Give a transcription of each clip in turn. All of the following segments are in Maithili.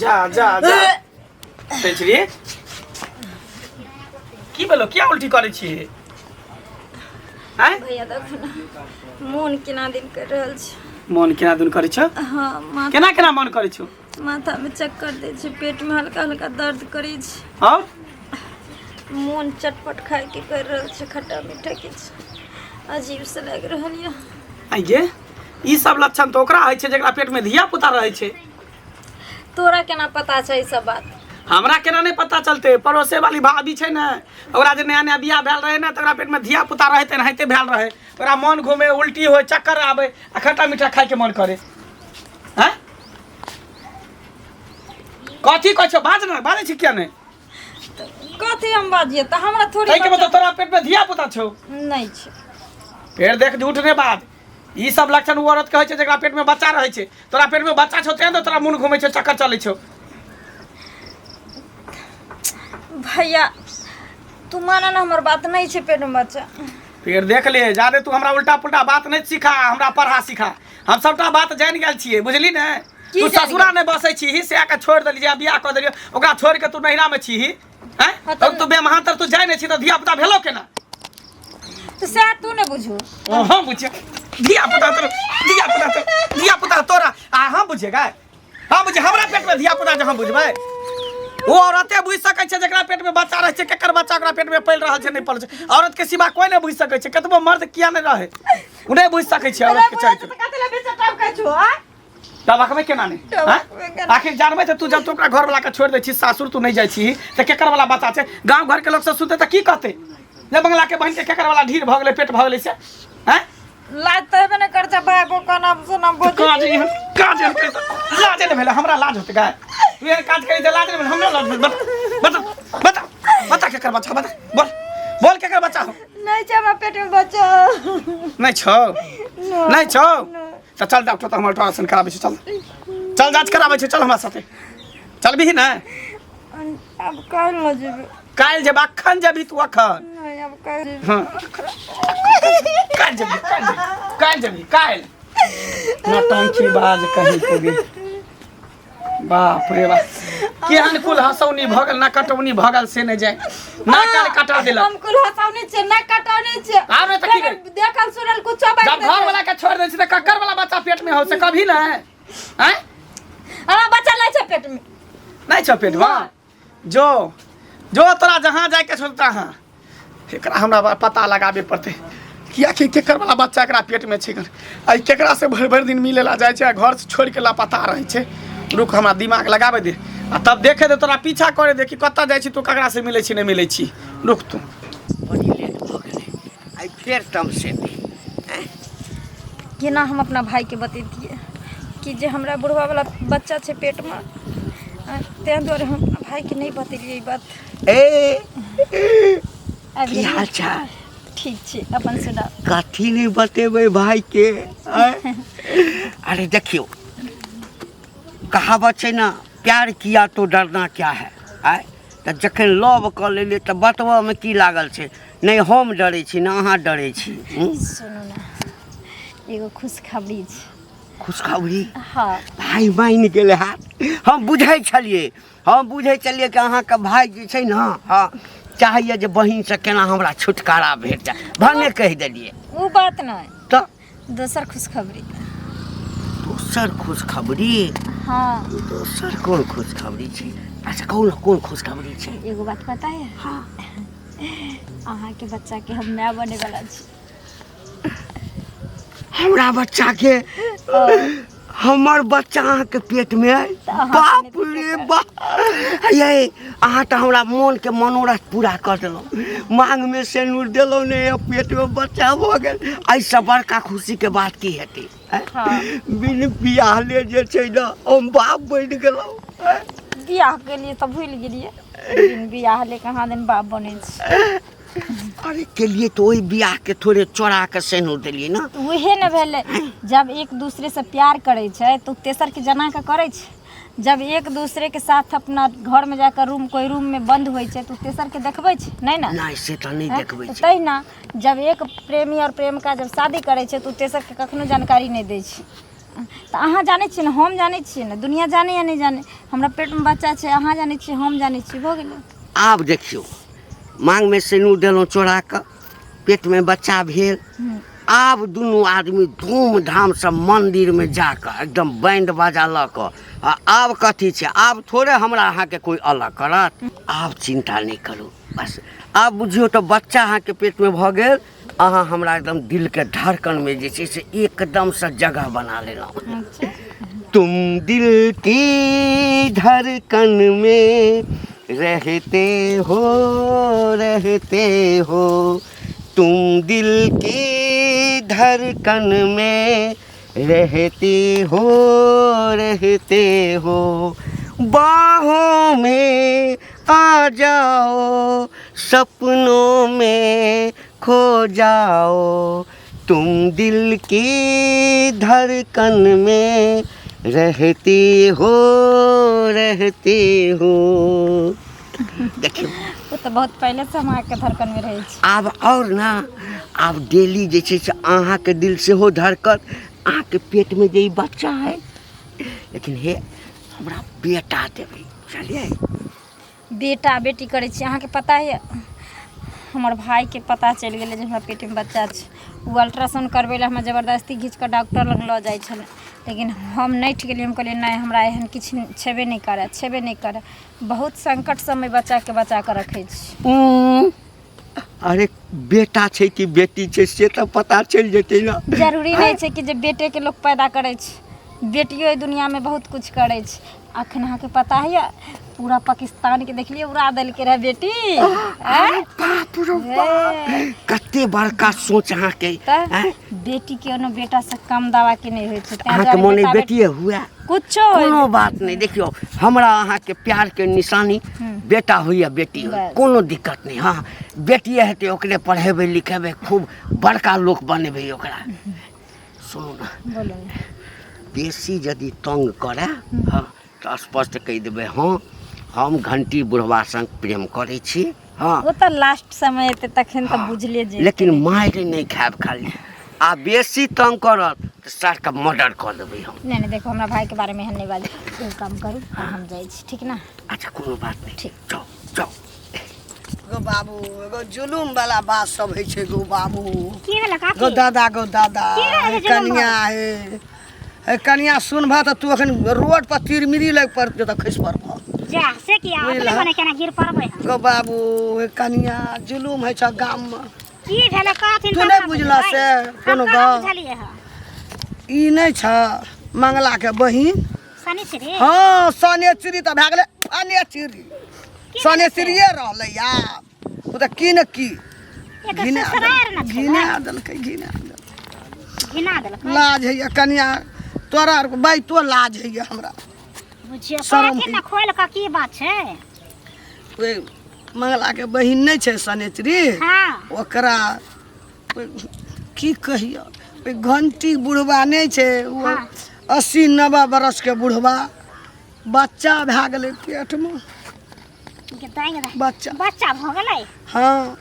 जा जा जा पेचरी की भेलो किया उल्टी करै छी आँय भैया देखू ने मोन केना दिन कर रहल छै मन केना दिन करै छौ हाँ माथा केना केना मन करै छौ माथामे चक्कर दै छै पेटमे हल्का हल्का दर्द करै छै और मोन चटपट खायके कर रहल छै खट्टा मीठा किछु अजीब से लागि रहल यऽ आइ गे ई सब लक्षण तऽ ओकरा होइ छै जकरा पेटमे धिया पुता रहै छै तोरा केना पता छै ई सब बात हमरा केना नहि पता चलते पड़ोसे वाली भाभी छै ने ओकरा जे नया नया बियाह भेल रहै ने तऽ ओकरा पेटमे धिया पुता रहै तेनाहिते भेल रहै ओकरा मन घूमे उल्टी होइ चक्कर आबै आ खट्टा मीठा खायके मन करे हैं कथी कहै छौ बाज ने बाजै छी किया नहि कथी हम बाजिए तऽ हमरा थोड़ी ताहिके मतलब तोरा पेटमे धिया पुता छौ नहि छै फेर देख झूठ नहि बाज ई सब लक्षण ओ औरत कहै छै जकरा पेटमे बच्चा रहै छै तोरा पेटमे बच्चा छौ तें तऽ तोरा मोन घूमै छौ चक्कर चलै छौ भैया तू माना ना हमर बात नहि छै पेटमे बच्चा फेर देख ले जादे तू हमरा उल्टा पुल्टा बात नहि सिखा हमरा पढ़ा सिखा हम सबटा बात जानि गेल छियै बुझली ने की तू जानि ससुरा नहि बसै छीही से आके छोड़ि देलियै आ बियाह कऽ देलियै ओकरा छोड़ि के तू नैहरामे छीही हैं हाँ, तऽ- तब तू बेमहातर तू जाइ नहि छी तऽ धिया पुता भेलो केना तऽ सएह तू नहि बुझू ओ हम बुझिए धिया पुता तोरा धिया पुता तोरा धिया पुता तोरा आ हम बुझेगा हम बुझे हमरा पेट में धिया पुता जे हम बुझबै ओ औरते बुझि सकै छै जकरा पेट में बच्चा रहै छै केकर बच्चा ओकरा पेट में पलि रहल छै नहि पलि छै औरत के सिवा कोई नहि बुझि सकै छै कतबो मर्द किया नहि रहै ओ नहि बुझि सकै छै औरत के चरित्र कथी लए बेचा टपकै छौ आ टबकबै केना नहि टबकबै आँय? केना? आखिर जानबै तऽ तू जब तू ओकरा घर वाला के छोड़ि दै छी सासुर तू नहि जाइ छी तऽ केकर वाला बच्चा छै गाँव घर के लोक सब सुनतै तऽ की कहतै जे बंगला के बहिन के केकर वाला ढीर भऽ गेलै पेट भऽ गेलै से आँय? लाज तऽ हेबे नहि करै छै भाय बो कोना सुना तऽ बोझ काज एहन काज एहन करी तऽ लाजे नहि भेलै हमरा लाज होतै गाय तू एहन काज करी तऽ लाज नहि भेलै हमरा लाज भेल बता बता बता बता केकर बच्चा बता बोल बोल केकर बच्चा हो नहि छै हमरा पेट में बच्चा नहि छौ नहि छौ तऽ चल डॉक्टर तऽ हम अल्ट्रासाउंड कराबै छी चल चल जाँच कराबै छी चल हमरा साथे चलबिही ने आब काल्हि न जेबै काल्हि जेब अखन जेबही तू अखन नहि आब काल्हि जेबै हँ काल्हि जेबही काल्हि जेबही काल्हि जेबही काल्हि नौटंकी बाज कहीं के भी बाप रे बाप केहन कुल हसौनी भऽ गेल ना कटौनी भऽ गेल से नहि जाय ना कान कटा देलक हम कुल हंसावने छियै ना कटौने छियै आब नहि तऽ की लेकिन देखल सुनल कुछो बात जब घर वाला के छोड़ दै छै तऽ ककर वाला बच्चा पेट में हो से कभी ना आँय हमरा बच्चा नहि छै पेट में नहीं छौ पेट में जो जो तोरा जहाँ जायके छौ तहाँ एकरा हमरा पता लगाबे पड़तै किएकि केकर वाला बच्चा एकरा पेटमे छै आ केकरा से भरि भरि दिन मिले ला जाइ छै आ घर से छोड़ि के लापता रहै छै रुक हमरा दिमाग लगाबे दे आ तब देखे दे तोरा पीछा करे दे कि कतऽ जाइ छी तू ककरा से मिलै छी नहि मिलै छी रुक तू बड़ी लेट भऽ गेलै आइ फेर तमसेतै केना हम अपना भाइके बतैतियै कि जे हमरा बुढ़बावला बच्चा छै पेटमे ताहि दुआरे हम अपना भाइके नहि बतेलियै ई बात ए आबि की गेलियै? हाल चाल ठीक छै अपन सुनाउ कथी नहि बतेबै भाइके आँय? अरे देखियौ कहावत छै ने प्यार किया तो डरना क्या है आँय तऽ जखन लव कऽ लेलियै तऽ बतबऽमे की लागल छै नहि हम डरै छी ने अहाँ डरै छी हूँ? सुनू ने एगो खुशखबरी छै खुशखबरी हँ भाय मानि गेल हैत हम बुझै छलियै हम बुझै छलियै कि अहाँके भाय जे छै ने हँ चाहैए जे बहिनसँ केना हमरा छुटकारा भेट जाय भने कहि देलियै ओ बात नहि तऽ दोसर खुशखबरी दोसर खुशखबरी हाँ दोसर कोन खुशखबरी छै अच्छा कहू ने कोन खुशखबरी छै एगो बात पता है हँ अहाँके बच्चाके हम माय बने वाला छी हमरा बच्चाके हमर बच्चा अहाँके पेटमे अइ बाप रे बाप ये अहाँ तऽ हमरा मोनके मनोरथ पूरा कऽ देलहुँ माँगमे सेनूर देलहुँ नहि आ पेटमे बच्चा भऽ गेल एहिसँ बड़का खुशीके बात की हेतै आँय? हँ। बिन बियाहले जे छै ने हम बाप बनि गेलहुँ आँय? बियाह केलियै तऽ भूलि गेलियै बिन बियाह ले कहाँ दिन बाप बनै छै अरे केलिए तऽ ओहि बियाहके थोड़े चोरा के सेनूर देलियै ने उहे ने भेलै जब एक दूसरे से प्यार करै छै तऽ ओ तेसरके जना कऽ करै छै जब एक दूसरे के साथ अपना घर में जाकर रूम कोई रूम में बंद होइ छै तऽ ओ तेसर के देखबै छै नहि ने नहि से तऽ नहि हैं? देखबै तऽ छै तहिना जब एक प्रेमी और प्रेमिका जब शादी करै छै तऽ ओ तेसर के कखनो जानकारी नहि दै छै तऽ अहाँ जानै छियै ने, हम जानै छियै ने, दुनिया जानै या नहि जानै, हमरा पेटमे बच्चा छै, अहाँ जानै छियै, हम जानै छियै, भऽ गेलै। आब देखियौ, माँगमे सिनूर देलहुँ चोरा कऽ, पेटमे बच्चा भेल। आब दुनू आदमी धूमधामसँ मन्दिरमे जाकऽ एकदम बैंड बाजा लऽ कऽ, आ आब कथी छै, आब थोड़े हमरा अहाँके कोइ अलग करत। आब चिन्ता नहि करू, बस आब बुझियौ तऽ बच्चा अहाँके पेटमे भऽ गेल, अहाँ हमरा एकदम दिलके धड़कनमे जे छै से एकदमसँ जगह बना लेलहुँ। तुम दिल की धड़कन में रहते हो, रहते हो, तुम दिल की धड़कन में रहते हो, रहते हो, बाहों में आ जाओ, सपनों में खो जाओ, तुम दिल की धड़कन में रहती हो, रहती हो। देखियौ, ओ तऽ बहुत पहिलेसँ हम अहाँके धड़कनमे रहै छी। आब आओर ने, आब डेली जे छै से अहाँके दिल सेहो धड़कत, अहाँके पेटमे जे ई बच्चा है। लेकिन हे, हमरा बेटा देबै, बुझलियै? बेटा बेटी करै छी। अहाँके पता यऽ, हमर भाइके पता चलि गेलै जे हमरा पेटमे बच्चा छै। ओ अल्ट्रासाउंड करबै लए हमरा जबरदस्ती घीच कऽ डॉक्टर लग लऽ जाइ छलै, लेकिन हम नठि गेलियै। हम कहलियै, नहि, हमरा एहन किछु छेबे नहि करए, छेबे नहि करए। बहुत संकट समय बच्चाके बचा कऽ रखै छी। अरे, बेटा छै कि बेटी छै से तऽ पता चलि जेतै ने। जरूरी नहि छै कि जे बेटेके लोक पैदा करै छै, बेटियो एहि दुनिआँमे बहुत किछु करै छै। अखन अहाँके पता है, पूरा पाकिस्तानके देखलियै, उड़ा देलकै रहए बेटी। अरे बाप रे बाप, कते बड़का सोच अहाँके। तऽ बेटी के कोनो बेटा से कम दावा के नहि होइ छै, अहाँके मोन बेटिए हुए कुछो कोनो बात नहि। देखियौ, हमरा अहाँके प्यारके निशानी बेटा होइए, बेटी होइए, कोनो दिक्कत नहि। हँ, बेटिए हेतै, ओकरे पढ़ेबै लिखेबै, खूब बड़का लोक बनेबै ओकरा। सुनू ने, बोलू ने। बेसी यदि तंग करए, हँ, तऽ स्पष्ट कहि देबै, हँ, हम घंटी बुढ़वा संग प्रेम करै छी। हँ, ओ तऽ लास्ट समय एतै तखन तऽ बुझले जेतै। लेकिन मारि नहि खायब खाली, आ बेसी तंग करत तऽ सरके मर्डर कऽ देबै हम। नहि नहि, देखो, हमरा भाई के बारे में एहन नहि बाजू। एगो काम करू, आब हम जाइ छी, ठीक ना? अच्छा, कोनो बात नहि। ठीक। जाउ जाउ। गो बाबू, एगो जुलुम वाला बात सब होइ छै गो बाबू। की भेलै काकी? गो दादा, गो दादा। की भेलै हे जुलुम? कनिया, हे हे कनिया, सुनबह तऽ तू एखन रोड पर तिरमिरी लागि पड़तौ तऽ खसि पड़बह। जा, से किया? अपने बुझलह? भने केना गिर पड़बै हम। गो बाबू, हे कनिया, जुलुम होइ छ गाममे। की भेलै कहथिन तू तब नहि ने बुझलह बुझबै। से हम कोनो कहाँ गप? बुझलियै हँ। ई नहि छ मंगलाके बहिन? शनिचरी। हँ, सनेचरी तऽ भए गेलै फनेचरी, सनेचरिए रहलै आब ओ तऽ। की ने की एकर घिना ससुरार ने देलकै, छलै। घिना देलकै, घिना देलकै। घिना देलकै। लाज होइए कनिया, तोरा आरके बाइतो लाज होइए हमरा। बुझियौ, शरम कहथिन ने खोलि कऽ, की बात छै? ओहि मंगलाके बहिन नहि छै सनेचरी? हँ। ओकरा ओहि की कहियौ, ओहि घंटी बुढ़बा नहि छै ओ? हँ। 80-90 बरसके बुढ़बा, बच्चा भए गेलै पेटमे। गे दाइ गे दाइ। बच्चा। बच्चा भऽ गेलै? हँ।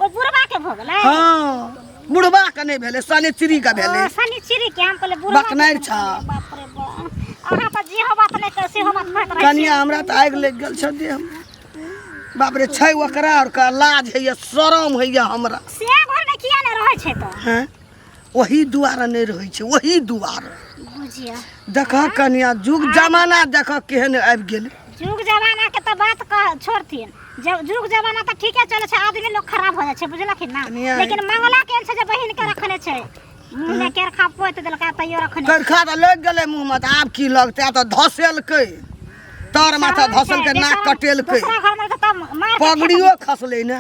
ओहि बुढ़बा के भऽ गेलै? हँ, बुढ़बा के नहि भेलै, सनेचरी के भेलै। ओ, शनिचरी के। हम कहलियै बुढ़बा के। बकनारि छा। बाप रे बाप, अहाँ तऽ जेहो बात नहि तऽ सेहो बात कहैत रहै कनिया, छियै। हमरा तऽ आगि लागि गेल छै देहमे। बाप रे, छै ओकरा आओर के लाज होइए, शरम होइए हमरा। से घरमे किया नहि रहै छै तऽ? हैं, ओही दुआरे नहि रहै छै, ओही दुआरे। बुझियौ। देखह कनिया, जुग जमाना देखह केहन आबि गेलै। जुग जमाना के तऽ बात कह छोड़थिन, जब जुग जमाना तऽ ठीके चलै छै, आदमी लोग खराब हो जाइ छै, बुझलखिन ना? कनिया। लेकिन मंगला के छै जे बहिन के रखने छै, मुँह में केरखा पोति देलका तैयो रखने छै। करखा तऽ लागि गेलै मुँहमे, तऽ आब की लगतै? आब तऽ धसेलकै, तर माथा शरम छै, धसलकै, नाक बेशरम। कटेलकै। दूसरा घर में तऽ तब मार के पगड़ियो खसलै ने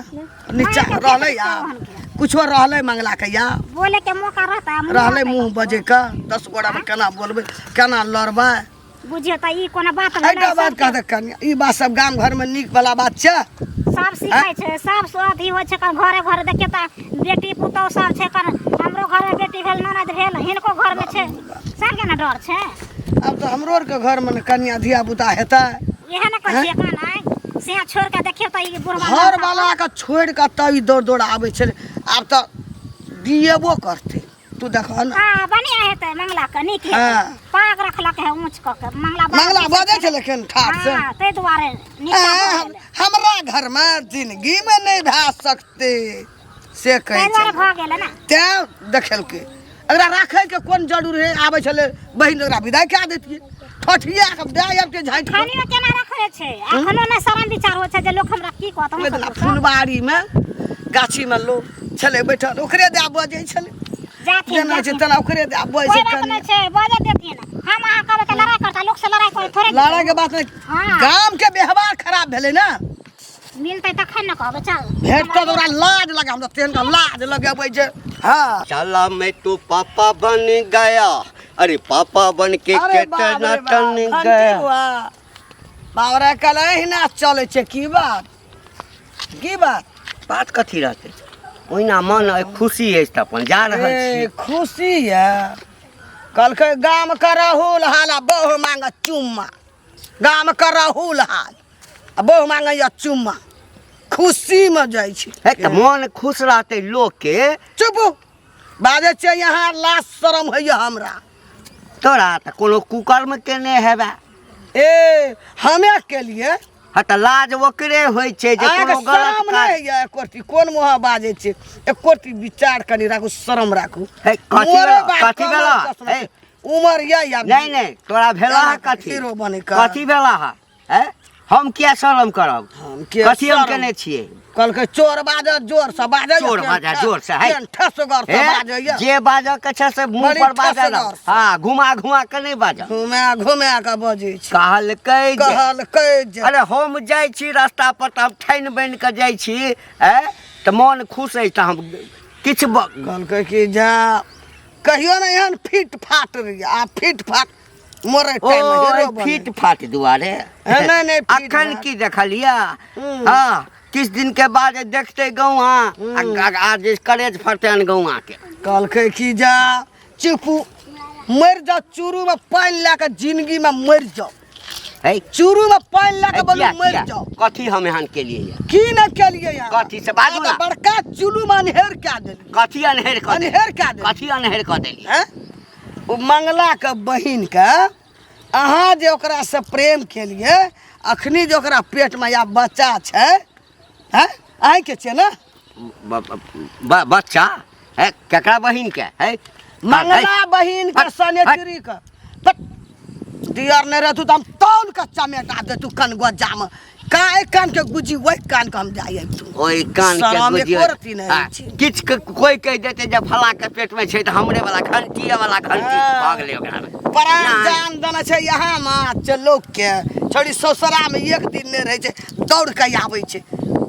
नीचा। मारि के रहलै फेंक देतै आब ओहन के। कुछो रहलै मंगला के या? बोले के मौका रहता मुँह रहलै रहतै मुँह ककरो। बजै के? 10 गोटामे केना बोलबै, केना लड़बै? बुझियौ तऽ ई कोनो बात भेलै? एकटा बात सबके- कह दे कनिया, ई बात सब गाम घरमे नीक वाला बात छै? सब सीखै छै, सब अथी होइ छै। कन घरे घरे देखियौ तऽ बेटी पुतहु सब छै। कन हमरो घरमे बेटी भेल, ननद भेल, हिनको घरमे छै, सबके ने डर छै। आब तऽ हमरो आरके घरमे ने कनिया धिया पुता हेतै। इएह ने कहै छियै, कान आइ से छोड़ि कऽ देखियौ तऽ ई बुढ़वा घर वाला के छोड़ि कऽ तब ई दौड़ दौड़ आबै छै। आब तऽ दिएबो करतै। तू देखह ने। हाँ बढ़िया हेतै मंगला के नीक हेतै। हाँ। पाग रखलक है ऊँच कऽ के मंगला मंगला बजै छै लेकिन ठाठ से। हाँ ताहि दुआरे नीचा भऽ गेलै। हमरा घरमे जिंदगीमे नहि भए सकतै से कहै ताहि दुआरे छै भऽ गेलै ने। तैँ देखेलकै। एकरा राखैके कोन जरूर है? आबै छलै बहिन ओकरा विदाइ कए दैतियै, ठठिया के दए आबितियै झाँटि कऽ। खानियो केना रखै छै? एखनो नहि शरम विचार होइ छै जे लोक हमरा की कहत? हम जेना फुलबाड़ीमे गाछीमे लोक छलै बैठल, ओकरे दए बजै छलै। जाथिन जेना छै जाथिन। तेना ओकरे दए बजै कोइ छै। बात कनिया नहि छै, बजै देथिन। हम अहाँ कहबै तऽ लड़ाइ करता, लोक से लड़ाइ करे थोड़े। लड़ाइ के बात नहि। हाँ। गाम के व्यवहार खराब भेलै ने। मिलतै तखन ने कहबै। चल भेटतै तऽ ओकरा लाज लगा, हमरा तेहन के लाज लगेबै जे। हाँ चला मैं तो पापा बन गया, अरे पापा बन के अरे बाप कितना रे बाप, टन घंटी गया। हुआ। बाप रे, कल एहिना चलै छै। की बात, की बात? बात कथी रहतै, ओहिना मन अइ खुशी अछि तऽ अपन जा रहल ए, छी। खुशी यऽ? कहलकै गाम के राहुल हाल आ बहु मांग चुम्मा। गाम के राहुल हाल आ बहु मांगैया चुम्मा, खुशीमे जाइ छै। हे तऽ मन खुश रहतै लोकके। चुप बाजै छियै यहाँ, लाज शरम होइए हमरा। तोरा तऽ कोनो कुकर्म केने हेबे। ए, हमे केलिए? हँ तऽ लाज ओकरे होइ छै जे अहाँके कोनो गलत शरम काज नहि होइए एको? कोन मुँह बाजै छै? एको विचार कनि राखू, शरम राखू। हे, कथी मोरे भेल? बात कथी कमर भेल? कसना हे। छै। उमर यऽ या नहि नहि, तोरा भेला है कथी? हीरो बनै के। कथी भेला है? हैं? हम किया शरम करब? हम किया कथी हम शरम? केने छियै? कहलकै चोर बाजऽ जोर से बाजऽ। चोर बाजऽ जोर से, है। ठसगर से हे, बाजैया। जे बाजऽ के छै से मुँह बड़ी पर बाजऽ ठसगर से। हाँ, घुमा घुमा के नहि बाजऽ। घुमा घुमा के बजै छै। कहलकै जे कहलकै जे अरे हम जाइ छी रास्ता पर तऽ हम ठानि बनि कऽ जाइ छी, ऐं तऽ मन खुश अछि तऽ हम किछु कहलकै कि जा कहियो ने एहन फिट फाट रहियै, आब फिट फाट मोरे ओ टाइम हीरो बने। फिट फाट दुआरे। हे, नहि, नहि, फिट अखन फाट। की देखलियै? हम्म। हाँ, किछु दिन के बाद देखते गौआ आ जे करेज फटतनि गौआ के। कहलकै कि जा चुपू मरि जाओ, चूरू में पानि लए कऽ जिंदगी में मरि जाओ। है चूरू में पानि लए कऽ बोलू किया, मरि किया? जाओ। कथी हम एहन केलियै ये? की नहि केलियै यहाँ? कथी से बाजू अहाँ ना। तऽ बड़का चुलू में अन्हेर कए देलियै। कथी अन्हेर कऽ देलियै? अन्हेर कए देलियै। कथी अन्हेर कऽ देलियै? हैं? ओ मंगला के बहिन के अहाँ जे ओकरा से प्रेम केलियै, अखनी जे ओकरा पेट में या बच्चा छै, हैं? अहींके छै ने? बच्चा है केकरा बहिन के है? मंगला बहिन के हट, सनेत्री के। दियर नहि रहतू तऽ हम तौल के चमेटा देतू कनगोजा में। का एहि कान के गुजी ओहि कान के हम जाय अबितू। ओहि कान के शरम गुजी एको रत्ती नहि हाँ, होइ छै। किछु कोइ कहि देतै जे फला के पेट में छै तऽ हमरे वाला घंटीए वाला घंटी हाँ। भऽ गेलै ओकरा में। प्राण नहि। जान देने छै यहाँ में छै लोक के, छोड़ी ससुरा में एक दिन नहि रहै छै, दौड़ के आबै छै,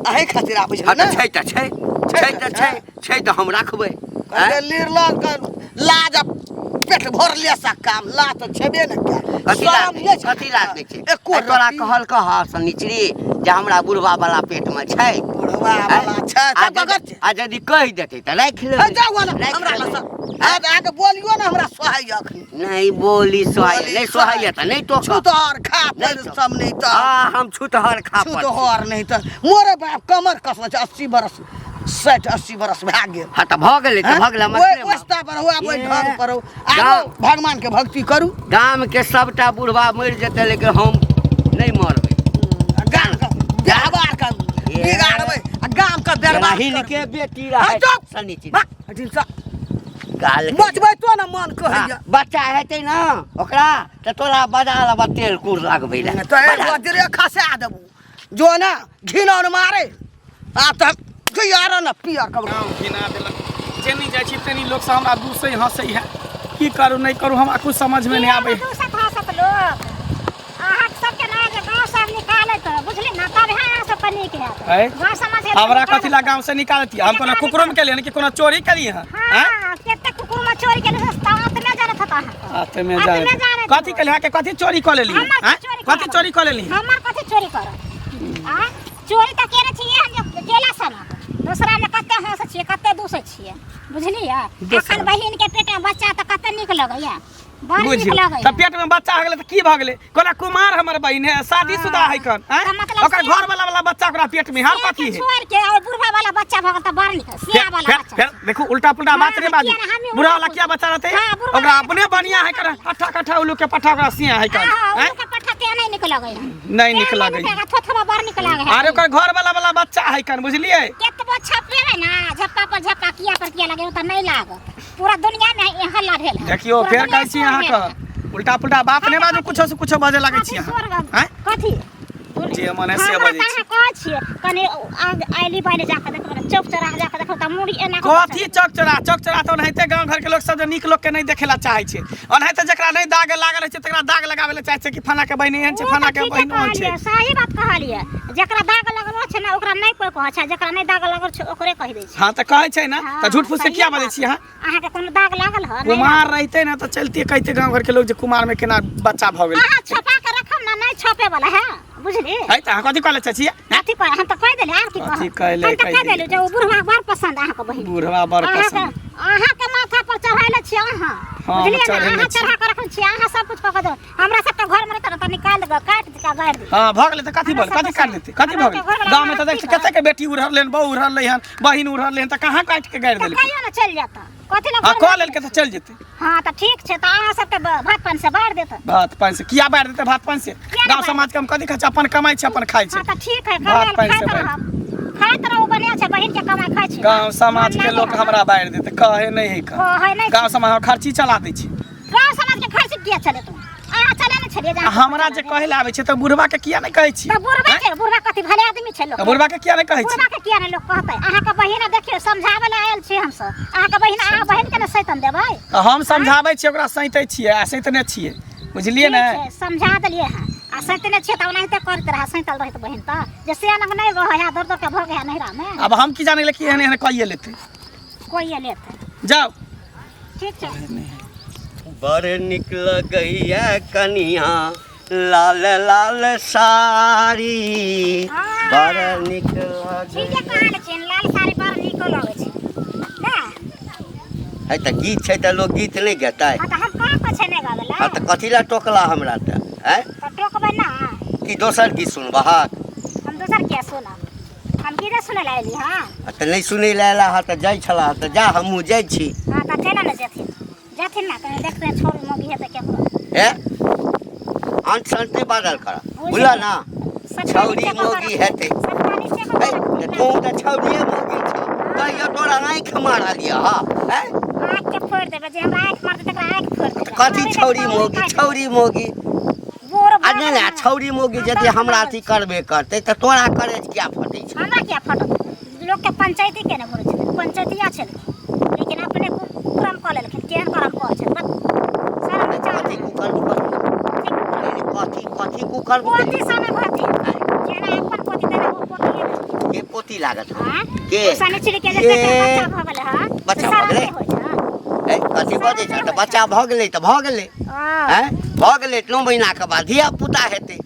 अही खातिर आबै छै हाँ, ने। तऽ छै तऽ छै, छै तऽ छै, छै तऽ हम राखबै। कहलकै निर्लज के लाज आ पेट भरले सा काम, लाज तऽ छेबे ने कयल। कथी लाज शरम नहि छै। कथी लाज नहि छै? एको आ तोरा रत्ती। कहल कह सनिचरी जे हमरा बुढ़वा वाला पेट में छै। बुढ़वा वाला छै, आ तऽ बगल छै। आ यदि कहि देतै तऽ राखि हे, लेबै। जाउ ने, राखि हमरा लेबै। लग सँ। आ तऽ अहाँके बोलियो ने हमरा सोहाइए अखनी। नहि बोली सोहाइए, बोली नहि सोहाइए तऽ नहि टोकब। छुतहर खा नहि पड़ि टोकब। सब नहि तऽ। आ हम छुतहर खा पड़ छी। छुतहर नहि तऽ मोरे बाप कमर कसने छै, 80 बरस, 60 80 बरस भए गेल। हाँ तऽ भऽ गेलै तऽ हैं? भऽ गेलै, हम ओहि अखने ओस्ता पर रहू, आब ओहि ए, ढंग पर रहू, आब भगवान के भक्ति करू। गाम के सबटा बुढ़वा मरि जेतै लेकिन हम नहि मरबै। आ गाम के व्यवहार के ए। बिगाड़बै आ गाम के जेना बर्बाद हिनके करबै। बेटी रहै चुप। सनिचरी। बा, हटिन सँ। गाल के बचबै तो ने मन कहैया। हाँ, बच्चा हेतै ने ओकरा तऽ तोरा बजा लेबऽ तेल कुर लगबै लए। तऽ बजा। वज्रे खसा देबू जो ने घिनौन मारे आ तऽ यार ने पियर कब गाँव घिना देलक। जेनी जाइ छी तेनी लोक सब हमरा दूसै हँसै है। की करू नहि करू हमरा कुछ समझमे नहि आबै। दूसत हँसत लोक अहाँ सबके ना जे गाँव सब निकालैत, बुझली ना, तब है अहाँ सबके नीक हैत। है? गाँव समाज के हमरा निकालत। कथी ला गाँव से निकालती? हम कोनो कुकुरो में केलियै कि कोनो चोरी केलियै हँ? आँय? हाँ, कते कुकुर में चोरी केने से दाँत में जानत होता अहाँके। हाथे में हाथ जाने में जानत। कथी केलियै? अहाँके कथी चोरी कऽ लेलियै? हमर आँय? की चोरी कथी करब? चोरी कऽ लेलियै? हमर कथी चोरी करब? आँय? चोरी तऽ केने छियै हम जे केला सनक। दोसरा में कते हँसै छियै, कते दूसै छियै, बुझलियै? दोसरा। अखन बहिन के पेट में बच्चा तऽ कते नीक लगैया। बड़ नीक बुझियौ लगैए। तऽ पेट में बच्चा हो गेलै तऽ की भऽ गेलै कोना कुमार हमर बहिन है शादीशुदा है कन आँय? तऽ मतलब ओकर से- घर वाला वाला बच्चा ओकरा पेट में हर कथी है छोड़ के और बुढ़वा वाला बच्चा भऽ गेल तऽ बड़ नीक सिया फेर वाला फेर बच्चा फेर देखू उल्टा पुल्टा बात हाँ, नहीं बाजू किया ना, हमें बुढ़ा उल्टा वाला क्या बच्चा रहते हाँ, बुढ़वा ओकरा वाला अपने बढ़िया है कर हट्ठा कट्ठा उल्लू के पट्ठा ओकरा सिया है कर हाँ, आँय? उल्लू के पट्ठा ते नहीं निक लगै है नहीं निक लगै है। थोथवा बड़ निक लगै है आर ओकर घर वाला वाला बच्चा है कन बुझलिए केतबो छपेबै ना झप्पा पर झप्पा किया पर किया लगे तऽ नहीं लागत पूरा दुनिया में ई हल्ला भेल है देखियो पूरा फेर दुनिया कहै छी शोर अहाँ भेल है। के उल्टा पुल्टा बात नहीं बाजू कुछो से कुछो बाजे लागै छी कथी अहाँ शोर आँय? कथी जे मन है से हमरा बजै तऽ छी अहाँ कहै छियै कनि आइली बाइली जाके देखबै ने, चौक चौराहा जाके देखबै तऽ मुड़ी एना कऽ कथी चौक चौरा चौक चौरा तऽ ओनाहिते गाँव घरके लोक सब जे नीक लोकके नहि देखे ला चाहै छै ओनाहिते जकरा नहि दाग लागल रहै छै तकरा दाग लगाबै लए चाहै छै कि फलाके के बहिन एहन छै ओ तऽ फलाके ठीके बहिन ओहन छै कहलियै, सही बात कहलियै जेकरा दाग लागल छै ने ओकरा नहि कोइ कहै छै जेकरा नहि दाग लागल छै ओकरे कहि दै छै हँ तऽ कहै छै ने हँ, तऽ झूठ फूस के सहिए किया बजै बात। छी अहाँ अहाँके कोनो दाग लागल हँ नहि कुमार रहिते ने तऽ चलतियै कहिते गाँव घरके लोक जे कुमार में केना बच्चा भऽ गेल अहाँ छपा के रखब ने नहि छपे वाला है बुझली है तऽ अहाँ कथी कहले चाची कथी कह हम तऽ कहि देली आर की कहब कथी कहले, हम तऽ कहि कहि देली देली। जे ओ बुढ़वा बड़ पसंद अहाँके बहिन बुढ़वा बड़ अहाँके पसंद अहाँके माथा पर चढ़ाइले छियै अहाँ हम बुझलियै ने चढ़ेने अहाँ छी। चढ़ा के रखने छियै अहाँ सब कुछ कऽ के देबै हमरा सबके घरमे रहतै ने तऽ निकालि देबै काटि के गाड़ि देबै हाँ भऽ गेलै तऽ कथी भऽ गेलै हमरा कथी काटि सबके देतै कथी भऽ हमरा गेलै सबके घरवला गाँवमे तऽ देख की कतेक के बेटी उड़हल हन बहु उड़हल हन बहिन उड़हल हन तऽ कहाँ काटि के गाड़ि तऽ देलकै कहियो ने चलि जाता कथी लए हाँ घरमे कऽ लेलकै तऽ चलि जेतै हाँ तऽ ठीक छै तऽ अहाँ सबके भात पानि से बाढ़ि देत भात पानि से किया बाढ़ि देतै भात पानि से किया नहि गाँव बाढ़ि समाजके हम कथी खाइ छै अपन कमाइ छै अपन खाइ छै हाँ तऽ ठीक है भात कमायल पानि से खाइत बाढ़ि रहब खाइत रहू बढ़िआँ छै बहिनके कमाइ खाइ छै गाँव समाज के मन लोक लागल हमरा बाढ़ि देतै कहै नहि है कहै नहि गाँव समाज हम खर्ची चला दै छै गाँव समाज के खर्च किया चले तू अहाँ चले ने छलियै जे आ अहाँ हमरा जे कहै लए आबै छै तऽ बुढ़वा के किया नहि कहै छी तऽ बुढ़बा के बुढ़बा कथी भले आदमी छै लोक तऽ बुढ़वा के किया नहि कहै छी बुढ़बा के किया नहि लोक कहतै अहाँके बहिन देखियौ समझाबै लए आयल छी हमसब अहाँके बहिन अहाँ बहिन के ने सैतन देबै तऽ हम समझाबै छियै ओकरा सैतै छियै आ सैतने छियै बुझलियै ने ठीक छै, समझा देलियै हँ आ सैतने छियै तऽ ओनाहिते करैत रहए सैतल रहैत बहिन तऽ जे से लग नहि रहै है दौड़ दौड़ के भऽ गया नैहरामे आब हम की जानै कि एहन एहन कहिए लेतै कोइए लेतै जाउ ठीक छै बड़ नीक लगैया कनिया लाल लाल साड़ी बड़ नीक लगैया ठीके कहल छै लाल साड़ी बड़ नीको लगै छै ने है तऽ गीत छै तऽ लोक गीत नहि गेतै हाँ तऽ हम कहाँ कहै छै नहि गाबै हँ लए तऽ कथी लए टोकला हमरा तऽ आँय तऽ टोकबै ना कि दोसर गीत सुनबहक हम दोसर किया सुनब हम गीते सुनै लए अयली हँ आ तऽ नहि सुनै लए अयला हँ तऽ जाइ छला तऽ जा हमहूँ जाइ छी हाँ तऽ चलि ने जेथिन जेथिन ने कहीं देखते छोड़ मौगी हेतै केकरो हे अंत संत नहि बाजल कर बुझल ना छौरी मौगी हेतै हे तऽ तू तऽ छौरिये मौगी छौ कहियो तोरा आँखि मारल यऽ हँ हैं? आँख के फोड़ि देबै जे हमरा आँखि मारतै तकरा आँखि फोड़ि तऽ देबै कथी छौरी मौगी छौरी मौगी बूढ़ आ भऽ नहि नहि आ गेल छौरी मौगी यदि हमरा अथी करबे करतै तऽ तोरा करेज किया फटै छौ हमरा किया फटत लोकके पंचायती केने घुरै छथिन पंचायतिया छलखिन लेकिन अपने कुकर्म कऽ लेलखिन केहन करम कऽ छै बस सारा विचार कथी कुकर्म कर कथी कथी कुकर्म पोती सने भती जेना अपन पोती तेना ओ पोती ने के पोती लागत हाँ के ओ शनिचरी के जे के? पेट बच्चा भऽ गेलै हँ बच्चा भऽ गेलै? होइ छै ए कथी बजै छ तऽ बच्चा भऽ गेलै तऽ भऽ गेलै हँ आँय भऽ गेलै 9 महीनाके बाद धिया पुता हेतै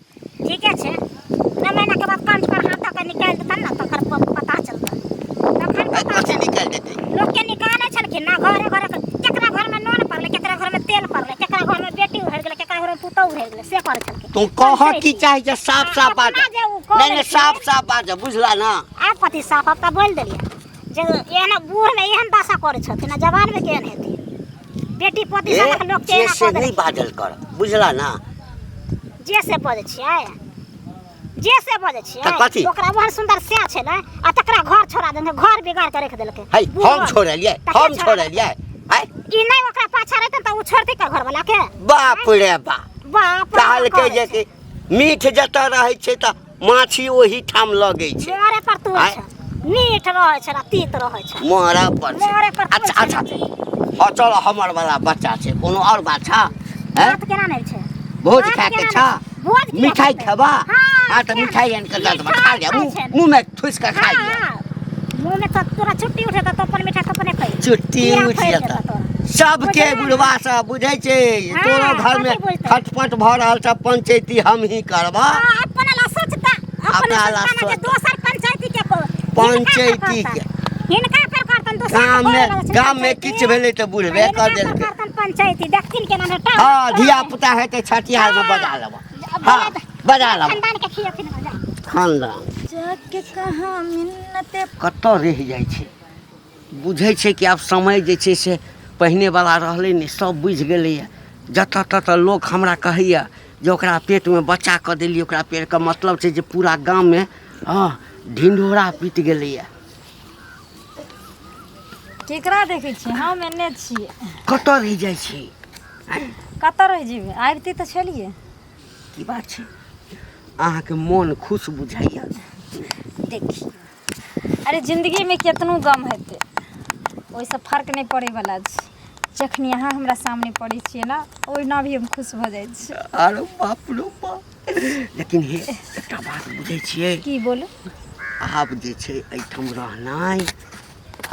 ठीके छै 9 महीना के बाद कंठ पर हाथ धऽ के निकालि देतन ने तखन पता चलतै तखन आँय, पता कथी चलतै निकालि देतै लोक के निकालै छलखिन ना घरे घरे केकरा घर में नोन पड़लै केकरा घर में तेल पड़लै केकरा घर में बेटी उहरि गेलै केकरा घर में पुतोहु उहरि गेलै से करै छलखिन तू कह की चाहे छै साफ साफ बाज अपना जे ओ कऽ नहि नहि लेलखिन। साफ साफ बाज बुझला ना आब कथी साफ आब तऽ बोलि देलियै जे एहन बूढ़ में एहन दशा करै छथिन आ जवान में केहन हेतै बेटी पोती ए, सबक लोक के जे एना से कऽ नहि देलखिन बाजल कर बुझला ना जे से बजै छियै जे से बजै छियै तऽ कथी? ओकरा ओहन सुन्दर सएह छै ने आ तकरा घर छोड़ा देलकै घर बिगाड़ के राखि देलकै है बूढ़ हम छोड़लियै तऽ के हम छोड़ा छोड़लियै है ई नहि ओकरा पाछा रहतै तऽ ओ छोड़तै का घरवाला के बाप रे बाप बाप रे कहलकै बाप जे कि मीठ जतऽ रहै छै तऽ माछी ओहि ठाम लगै छै मोरे पर तू आँय? छै मीठ रहै छै आ तीत रहै छै मोहरा पर छै मोहरे पर अच्छा तोड़ अच्छा छै। हँ चल हमर वाला बच्चा छै कोनो आओर बात छ हैं बात केना नहि छै भोज बात खाके केना छ नहि- भोज किया मिठाई खेतै? खेबा हाँ, हाँ तऽ किया? मिठाई आनि कऽ दऽ देबा खा मिठाई लिअ खाइ मुँह छै। मुँहमे ठुसि कऽ खा लिअ हाँ, मुँह में तो तोरा छुट्टी उठे तो अपन मिठाई तो अपने खाई चुट्टी कीड़ा उठि फैल जेतऽ जेतौ तोरा। सबके बुझलियै? बुढ़वा सब बुझै छै हाँ, तोरो घरमे कथी बुझतै? खटपट भऽ रहल छ पंचैती हमही करबा हाँ, अपन ला सोचता अपन अपना ला सोचता ना जे सोचता। दोसर पंचायती के पंचायती के। हिनका पर करतन दोसर गाममे गाममे किछु भेलै तऽ बुढ़बे कऽ देलकै करतन पंचायती देखथिन केना ने टा हँ धिया पुता हेतै छठिहार मे बजा लेब हँ बजा लेब खानदान के खियथिन जा खानदान जाके कहाँ मिन्नत कतऽ रहि जाइ छै बुझै छै कि आब समय जे छै से पहिनेवला रहलै नहि सब बुझि गेलैए जतऽ ततऽ लोक हमरा कहैए जे ओकरा पेटमे बच्चा कऽ देलियै ओकरा पेटके मतलब छै जे पूरा गाममे हँ ढिंढोरा पीट गेलैए केकरा देखै छियै हम एने छियै कतऽ रहि जाइ छी कतऽ रहि जेबै आबिते तऽ छलियै की बात छै अहाँके मोन खुश बुझाइए देखियौ अरे जिन्दगीमे केतनो गम हेतै ओहिसँ फर्क नहि पड़ैवला छै जखनी अहाँ हमरा सामने पड़ै छियै ने ओहिना भी हम खुश भऽ जाइ छियै अरे बाप रे बाप लेकिन हे एकटा बात बुझै छियै की बोलू आब जे छै एहिठाम रहनाइ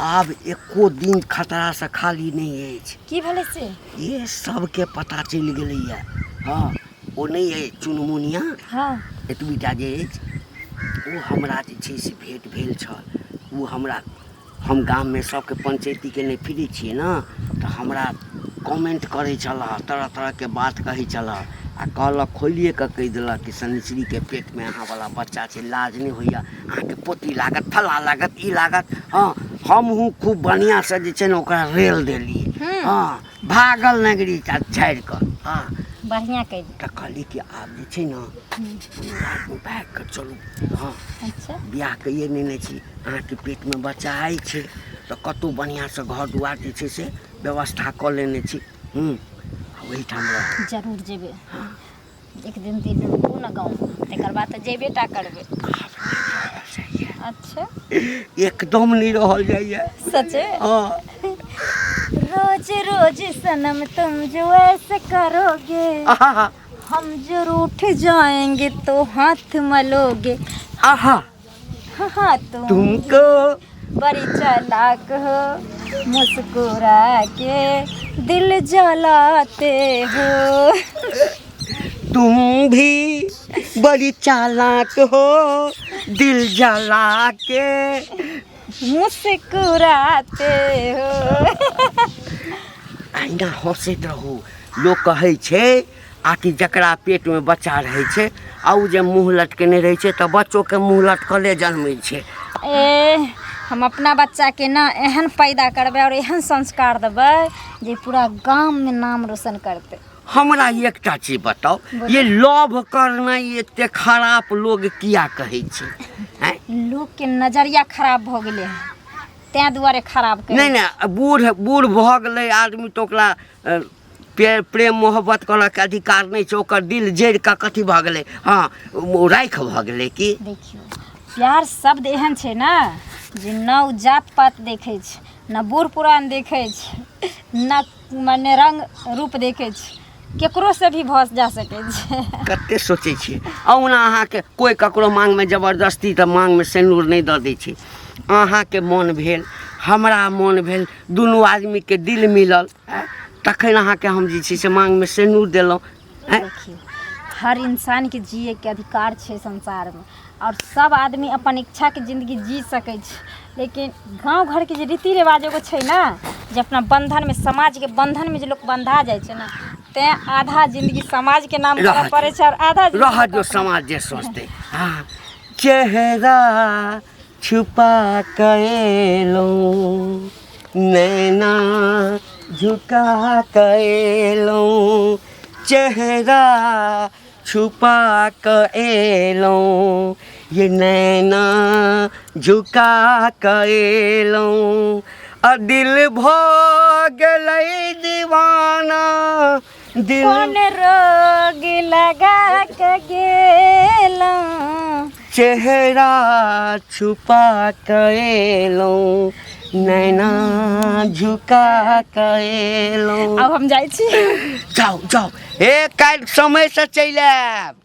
आब एको दिन खतरासँ खाली नहि अछि की भेलै से ये सबके पता चलि गेलैए हँ ओ नहि अइ चुनमुनिया हँ एतबीटा जे अछि ओ हमरा जे छै से भेँट भेल छल ओ हमरा हम गाममे सबके पंचैती केने फिरै छियै ने तऽ हमरा कमेन्ट करै छलऽ तरह तरहके बात कहै छलऽ आ कहलक खोलिए कऽ कहि देलक कि शनिचरीके पेटमे अहाँवला बच्चा छै लाज नहि होइए अहाँके पोती लागत फल्लाँ लागत ई लागत हँ हमहूँ खूब बढ़िआँसँ जे छै ने ओकरा रेल देलियै हँ भागल नगरी झाड़ि कऽ हँ बढ़िआँ कयली तऽ कहली कि आब जे छै ने कोनो आदमी भागि कऽ चलू हँ अच्छा बियाह कैए नेने छी अहाँके पेटमे बच्चा अछि तऽ कतहु बढ़िआँसँ घर दुआर जे छै से व्यवस्था कऽ लेने छी हूँ आ ओहिठाम रहब जरूर जेबै एक दिन दिन रुकू ने गाँव तकर बाद तऽ जेबे टा करबै अच्छा एकदम नहि रहल जाइए सचे हँ रोज रोज सनम तुम जो ऐसे करोगे आहा हम जो रूठ जाएंगे तो हाथ मलोगे आहा हाँ तुम तुमको बड़ी चालाक हो मुस्कुरा के दिल जलाते हो तुम भी बड़ी चालाक हो दिल जला के मुस्कुराते हो अहिना हँसैत रहू लोक कहै छै आकि जकरा पेटमे बच्चा रहै छै आ ओ जे मुँह लटकेने रहै छै तऽ बच्चोके मुँह लटकले जन्मै छै ए हम अपना बच्चाके ने एहन पैदा करबै आओर एहन संस्कार देबै जे पूरा गाममे नाम रोशन करतै हमरा एकटा चीज बताउ ये लव करनाइ एते खराब लोग किया कहै छै आँय? लोकके नजरिया खराब भऽ गेलै हँ ताहि दुआरे खराब कहै नहि नहि बूढ़ बूढ़ भऽ गेलै आदमी तऽ ओकरा प्रेम मोहब्बत करऽके अधिकार नहि छै ओकर दिल जरि कऽ कथी भऽ गेलै हँ ओ राखि भऽ गेलै की देखियौ प्यार शब्द एहन छै ने जे न ओ जात पात देखै छै न बूढ़ पुरान देखै छै न मने रंग रूप देखै छै केकरो से भी भऽ जा सकै छै कते सोचै छियै अहुना अहाँके कोइ ककरो माँगमे जबरदस्ती तऽ माँगमे सेनुर नहि दऽ दै छै अहाँके मोन भेल हमरा मोन भेल दुनू आदमीके दिल मिलल आँय तखन अहाँके हम जे छै से माँगमे सेनुर देलहुँ आँय देखियौ हर इंसानके जियैके अधिकार छै संसारमे आओर सब आदमी अपन इच्छाके जिन्दगी जी सकै छै लेकिन गाँव घरके जे रीति रिवाज एगो छै ने जे अपना बन्धनमे समाजके बन्धनमे जे लोक बन्धा जाइ छै ने तैँ आधा जिन्दगी समाजके नाम करऽ रहऽ पड़ै छै आओर आधा जिन्दगी रहऽ लोक जो अपना समाज जे सोचतै हँ चेहरा छुपा कऽ एलहुँ नैना झुका कऽ एलहुँ चेहरा छुपा कऽ एलहुँ ये नैना झुका कऽ एलहुँ आ दिल भऽ गेलै दीवाना दिल कोन रोग लगा के गेलहुँ चेहरा छुपा कऽ एलहुँ नैना झुका कऽ एलहुँ आब हम जाइ छी जाउ जाउ हे काल्हि समयसँ चलि आयब।